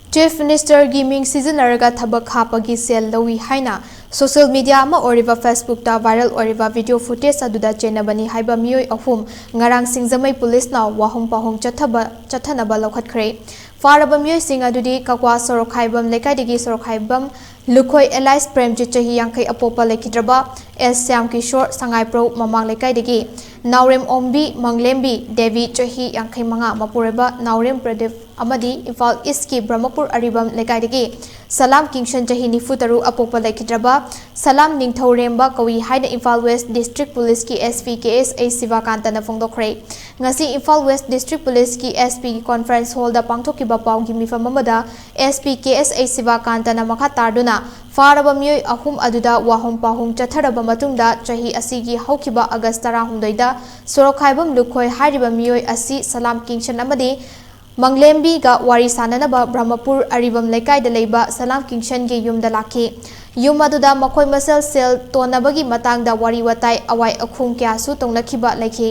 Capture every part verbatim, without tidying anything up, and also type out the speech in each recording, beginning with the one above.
Chief Ministerꯒꯤ ꯃꯤꯡ ꯁꯤꯖꯤꯟꯅꯔꯒ ꯊꯕꯛ ꯍꯥꯞꯄꯒꯤ ꯁꯦꯜ ꯂꯧꯏ ꯍꯥꯏꯅ social media ꯑꯃ ꯑꯣꯏꯔꯤꯕ Facebookꯇ viral ꯑꯣꯏꯔꯤꯕ video footage ꯑꯗꯨꯗ ꯆꯦꯟꯅꯕꯅꯤ ꯍꯥꯏꯕ ꯃꯤꯑꯣꯏ ꯑꯍꯨꯝ ꯉꯔꯥꯡ ꯁꯤꯡꯖꯃꯩ ꯄꯨꯂꯤꯁꯅ ꯋꯥꯍꯣꯡ ꯄꯥꯎꯍꯣꯡ ꯆꯠꯊꯕ, ꯆꯠꯊꯅꯕ ꯂꯧꯈꯠꯈ꯭ꯔꯦ꯫ ꯐꯥꯔꯕ ꯃꯤꯑꯣꯏꯁꯤꯡ ꯑꯗꯨꯗꯤ ꯀꯛꯋꯥ ꯁꯣꯔꯣꯛꯈꯥꯏꯕꯝ ꯂꯩꯀꯥꯏꯗꯒꯤ ꯁꯣꯔꯣꯛꯈꯥꯏꯕꯝ ꯂꯨꯈꯣꯏ alias ꯄ꯭ꯔꯦꯝꯖꯤꯠ ꯆꯍꯤ ꯌꯥꯡꯈꯩ ꯑꯄꯣꯛꯄ ꯂꯩꯈꯤꯗ꯭ꯔꯕ ꯑꯦꯁ ꯁ꯭ꯌꯥꯝ ꯀꯤꯁꯣꯔ ꯁꯉꯥꯏꯄ꯭ꯔꯧ ꯃꯃꯥꯡ ꯂꯩꯀꯥꯏꯗꯒꯤ, ꯅꯥꯎꯔꯦꯝ ꯑꯣꯝꯕꯤ ꯃꯪꯂꯦꯝꯕꯤ ꯗꯦꯕꯤ ꯆꯍꯤ ꯌꯥꯡꯈꯩ ꯃꯉꯥ ꯃꯄꯨꯔꯣꯏꯕ ꯅꯥꯎꯔꯦꯝ ꯄ꯭ꯔꯗꯤꯞ ꯑꯃꯗꯤ ꯏꯝꯐꯥꯜ ꯏꯁꯀꯤ ꯕ꯭ꯔꯍꯃꯄꯨꯔ ꯑꯔꯤꯕꯝ ꯂꯩꯀꯥꯏꯗꯒꯤ ꯁꯂꯥꯝ ꯀꯤꯡꯁꯟ ꯆꯍꯤ ꯅꯤꯐꯨ ꯇꯔꯨꯛ ꯑꯄꯣꯛꯄ ꯂꯩꯈꯤꯗ꯭ꯔꯕ ꯁꯂꯥꯝ ꯅꯤꯡꯊꯧꯔꯦꯝꯕ ꯀꯧꯏ ꯍꯥꯏꯅ ꯏꯝꯐꯥꯜ ꯋꯦꯁ ꯗꯤꯁꯇ꯭ꯔꯤꯛ ꯄꯨꯂꯤꯁꯀꯤ SP ꯀꯦ ꯑꯦꯁ ꯑꯩ ꯁꯤꯕꯥꯀꯥꯟꯇꯅ ꯐꯣꯡꯗꯣꯛꯈ꯭ꯔꯦ꯫ ꯉꯁꯤ ꯏꯝꯐꯥꯜ ꯋꯦꯁ ꯗꯤꯁꯇ꯭ꯔꯤꯛ ꯄꯨꯂꯤꯁꯀꯤ SP ꯀꯤ conference hall ꯗ ꯄꯥꯡꯊꯣꯛꯈꯤꯕ ꯄꯥꯎꯒꯤ ꯃꯤꯐꯝ ꯑꯃꯗ SP ꯀꯦ ꯑꯦꯁ ꯑꯩ ꯁꯤꯕꯥꯀꯥꯟꯇꯅ ꯃꯈꯥ ꯇꯥꯗꯨꯅ ꯐꯥꯔꯕ ꯃꯤꯑꯣꯏ ꯑꯍꯨꯝ ꯑꯗꯨꯗ ꯋꯥꯍꯣꯡ ꯄꯥꯎꯍꯣꯡ ꯆꯠꯊꯔꯕ ꯃꯇꯨꯡꯗ ꯆꯍꯤ ꯑꯁꯤꯒꯤ ꯍꯧꯈꯤꯕ ꯑꯥꯒꯁ ꯇꯔꯥꯍꯨꯝꯗꯣꯏꯗ ꯁꯣꯔꯣꯛꯈꯥꯏꯕꯝ ꯂꯨꯈꯣꯏ ꯍꯥꯏꯔꯤꯕ ꯃꯤꯑꯣꯏ ꯑꯁꯤ ꯁꯂꯥꯝ ꯀꯤꯡꯁꯟ ꯑꯃꯗꯤ ꯃꯪꯂꯦꯝꯕꯤꯒ ꯋꯥꯔꯤ ꯁꯥꯅꯅꯕ ꯕ꯭ꯔꯍꯃꯄꯨꯔ ꯑꯔꯤꯕꯝ ꯂꯩꯀꯥꯏꯗ ꯂꯩꯕ ꯁꯂꯥꯝ ꯀꯤꯡꯁꯟꯒꯤ ꯌꯨꯝꯗ ꯂꯥꯛꯈꯤ꯫ ꯌꯨꯝ ꯑꯗꯨꯗ ꯃꯈꯣꯏ ꯃꯁꯦꯜ ꯁꯦꯜ ꯇꯣꯟꯅꯕꯒꯤ ꯃꯇꯥꯡꯗ ꯋꯥꯔꯤ ꯋꯥꯇꯥꯏ, ꯑꯋꯥꯏ ꯑꯈꯨꯝ ꯀꯌꯥꯁꯨ ꯇꯧꯅꯈꯤꯕ ꯂꯩꯈꯤ꯫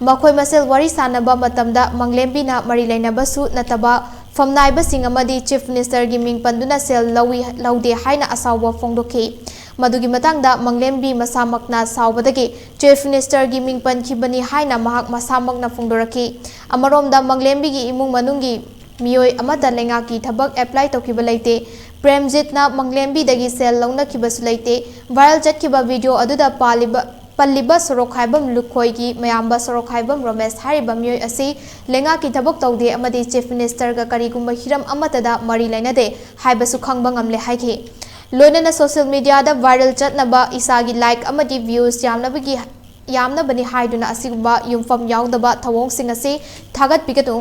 ꯃꯈꯣꯏ ꯃꯁꯦꯜ ꯋꯥꯔꯤ ꯁꯥꯅꯕ ꯃꯇꯝꯗ ꯃꯪꯂꯦꯝꯕꯤꯅ ꯃꯔꯤ ꯂꯩꯅꯕꯁꯨ ꯅꯠꯇꯕ ꯐꯝꯅꯥꯏꯕꯁꯤꯡ ꯑꯃꯗꯤ Chief Minister ꯒꯤ ꯃꯤꯡ ꯄꯟꯗꯨꯅ ꯁꯦꯜ ꯂꯧꯏ, ꯂꯧꯗꯦ ꯍꯥꯏꯅ ꯑꯁꯥꯎꯕ ꯐꯣꯡꯗꯣꯛꯈꯤ꯫ ꯃꯗꯨꯒꯤ ꯃꯇꯥꯡꯗ ꯃꯪꯂꯦꯝꯕꯤ ꯃꯁꯥꯃꯛꯅ ꯁꯥꯎꯕꯗꯒꯤ Chief Minister ꯒꯤ ꯃꯤꯡ ꯄꯟꯈꯤꯕꯅꯤ ꯍꯥꯏꯅ ꯃꯍꯥꯛ ꯃꯁꯥꯃꯛꯅ ꯐꯣꯡꯗꯣꯔꯛꯈꯤ꯫ ꯑꯃꯔꯣꯝꯗ ꯃꯪꯂꯦꯝꯕꯤꯒꯤ ꯏꯃꯨꯡ ꯃꯅꯨꯡꯒꯤ ꯃꯤꯑꯣꯏ ꯑꯃꯠꯇ ꯂꯩꯉꯥꯛꯀꯤ ꯊꯕꯛ apply ꯇꯧꯈꯤꯕ ꯂꯩꯇꯦ꯫ ꯄ꯭ꯔꯦꯝꯖꯤꯠꯅ ꯃꯪꯂꯦꯝꯕꯤꯗꯒꯤ ꯁꯦꯜ ꯂꯧꯅꯈꯤꯕꯁꯨ ꯂꯩꯇꯦ꯫ Viral ꯆꯠꯈꯤꯕ video ꯑꯗꯨꯗ ꯄꯥꯜꯂꯤꯕ, ꯄꯜꯂꯤꯕ ꯁꯣꯔꯣꯛꯈꯥꯏꯕꯝ ꯂꯨꯈꯣꯏꯒꯤ ꯃꯌꯥꯝꯕ ꯁꯣꯔꯣꯛꯈꯥꯏꯕꯝ ꯔꯣꯃꯦꯁ ꯍꯥꯏꯔꯤꯕ ꯃꯤꯑꯣꯏ ꯑꯁꯤ ꯂꯩꯉꯥꯛꯀꯤ ꯊꯕꯛ ꯇꯧꯗꯦ ꯑꯃꯗꯤ Chief Minister ꯒ ꯀꯔꯤꯒꯨꯝꯕ ꯍꯤꯔꯝ ꯑꯃꯠꯇꯗ ꯃꯔꯤ ꯂꯩꯅꯗꯦ ꯍꯥꯏꯕꯁꯨ ꯈꯪꯕ ꯉꯝꯂꯦ ꯍꯥꯏꯈꯤ꯫ ꯂꯣꯏꯅꯅ social media ꯗ viral ꯆꯠꯅꯕ, ꯏꯁꯥꯒꯤ like ꯑꯃꯗꯤ views ꯌꯥꯝꯅꯕꯒꯤ, ꯌꯥꯝꯅꯕꯅꯤ ꯍꯥꯏꯗꯨꯅ ꯑꯁꯤꯒꯨꯝꯕ ꯌꯨꯝꯐꯝ ꯌꯥꯎꯗꯕ ꯊꯧꯑꯣꯡꯁꯤꯡ ꯑꯁꯤ ꯊꯥꯒꯠꯄꯤꯒꯅꯨ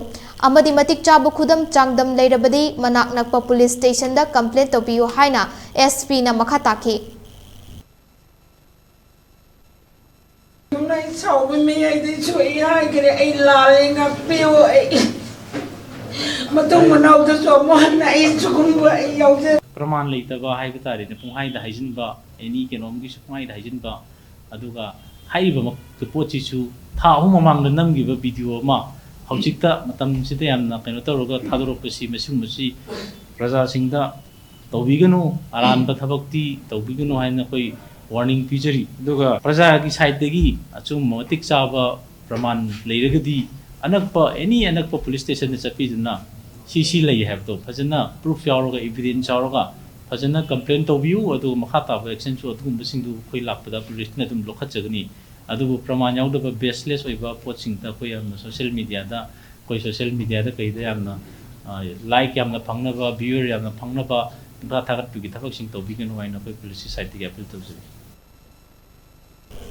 ꯑꯃꯗꯤ ꯃꯇꯤꯛ ꯆꯥꯕ ꯈꯨꯗꯝ ꯆꯥꯡꯗꯝ ꯂꯩꯔꯕꯗꯤ ꯃꯅꯥꯛ ꯅꯛꯄ police station ꯗ complaint ꯇꯧꯕꯤꯌꯨ ꯍꯥꯏꯅ SP ꯅ ꯃꯈꯥ ꯇꯥꯈꯤ꯫ ꯑꯩ ꯁꯥꯎꯕ ꯃꯌꯥꯏꯗꯩꯁꯨ ꯑꯩ ꯍꯥꯏꯈ꯭ꯔꯦ, ꯑꯩ ꯂꯥꯜꯂꯦ, ꯉꯥꯛꯄꯤꯌꯨ, ꯑꯩ ꯃꯇꯨꯡ ꯃꯅꯥꯎꯗꯁꯨ ꯑꯃꯨꯛ ꯍꯟꯅ ꯑꯩ ꯁꯤꯒꯨꯝꯕ ꯑꯩ ꯌꯥꯎꯖ- ꯄ꯭ꯔꯃꯥꯟ ꯂꯩꯇꯕ ꯍꯥꯏꯕ ꯇꯥꯔꯦꯅꯦ, ꯄꯨꯡꯍꯥꯏꯗ ꯍꯥꯏꯖꯤꯟꯕ, ꯑꯦꯅꯤ ꯀꯩꯅꯣꯝꯒꯤꯁꯨ ꯄꯨꯡꯍꯥꯏꯗ ꯍꯥꯏꯖꯤꯟꯕ, ꯑꯗꯨꯒ ꯍꯥꯏꯔꯤꯕ ꯃꯛ-, ꯄꯣꯠꯁꯤꯁꯨ ꯊꯥ ꯑꯍꯨꯝ ꯃꯃꯥꯡꯗ ꯅꯝꯈꯤꯕ video ꯑꯃ ꯍꯧꯖꯤꯛꯇ ꯃꯇꯝꯁꯤꯗ ꯌꯥꯝꯅ ꯀꯩꯅꯣ ꯇꯧꯔꯒ ꯊꯥꯗꯣꯔꯛꯄꯁꯤ, ꯃꯁꯤꯒꯨꯝꯕꯁꯤ ꯄ꯭ꯔꯖꯥꯁꯤꯡꯗ ꯇꯧꯕꯤꯒꯅꯨ, ꯑꯔꯥꯟꯕ ꯊꯕꯛꯇꯤ ꯇꯧꯕꯤꯒꯅꯨ ꯍꯥꯏꯅ ꯑꯩꯈꯣꯏ ꯋꯥꯔꯅꯤꯡ ꯄꯤꯖꯔꯤ꯫ ꯑꯗꯨꯒ ꯄ꯭ꯔꯖꯥꯒꯤ ꯁꯥꯏꯠꯇꯒꯤ ꯑꯆꯨꯝꯕ ꯃꯇꯤꯛ ꯆꯥꯕ ꯄ꯭ꯔꯃꯥꯟ ꯂꯩꯔꯒꯗꯤ ꯑꯅꯛꯄ, ꯑꯦꯅꯤ ꯑꯅꯛꯄ ꯄꯨꯂꯤꯁ ꯁ꯭ꯇꯦꯁꯟꯗ ꯆꯠꯄꯤꯗꯨꯅ ꯁꯤ ꯁꯤ ꯂꯩ ꯍꯥꯏꯕꯗꯣ ꯐꯖꯅ ꯄ꯭ꯔꯨꯐ ꯌꯥꯎꯔꯒ, ꯏꯕꯤꯗꯦꯟꯁ ꯌꯥꯎꯔꯒ ꯐꯖꯅ ꯀꯝꯄ꯭ꯂꯦꯟ ꯇꯧꯕꯤꯌꯨ꯫ ꯑꯗꯨꯒ ꯃꯈꯥ ꯇꯥꯕ ꯑꯦꯛꯁꯟꯁꯨ ꯑꯗꯨꯒꯨꯝꯕꯁꯤꯡꯗꯨ ꯑꯩꯈꯣꯏ ꯂꯥꯛꯄꯗ ꯄꯨꯂꯤꯁꯅ ꯑꯗꯨꯝ ꯂꯧꯈꯠꯆꯒꯅꯤ꯫ ꯑꯗꯨꯕꯨ ꯄ꯭ꯔꯃꯥꯟ ꯌꯥꯎꯗꯕ, ꯕꯦꯁꯂꯦꯁ ꯑꯣꯏꯕ ꯄꯣꯠꯁꯤꯡꯗ ꯑꯩꯈꯣꯏ ꯌꯥꯝꯅ ꯁꯣꯁꯤꯌꯦꯜ ꯃꯦꯗꯤꯌꯥꯗ, ꯑꯩꯈꯣꯏ ꯁꯣꯁꯤꯌꯦꯜ ꯃꯦꯗꯤꯌꯥꯗ ꯀꯩꯗ ꯌꯥꯝꯅ, ꯑ, ꯂꯥꯏꯛ ꯌꯥꯝꯅ ꯐꯪꯅꯕ, ꯚ꯭ꯌꯨꯋꯔ ꯌꯥꯝꯅ ꯐꯪꯅꯕ ꯄꯨꯡꯊꯥ ꯊꯥꯒꯠꯄꯒꯤ ꯊꯕꯛꯁꯤꯡ ꯇꯧꯕꯤꯒꯅꯨ ꯍꯥꯏꯅ ꯑꯩꯈꯣꯏ ꯄꯨꯂꯤꯁꯀꯤ ꯁꯥꯏꯠꯇꯒꯤ ꯑꯄꯤꯜ ꯇꯧꯖꯔꯤ꯫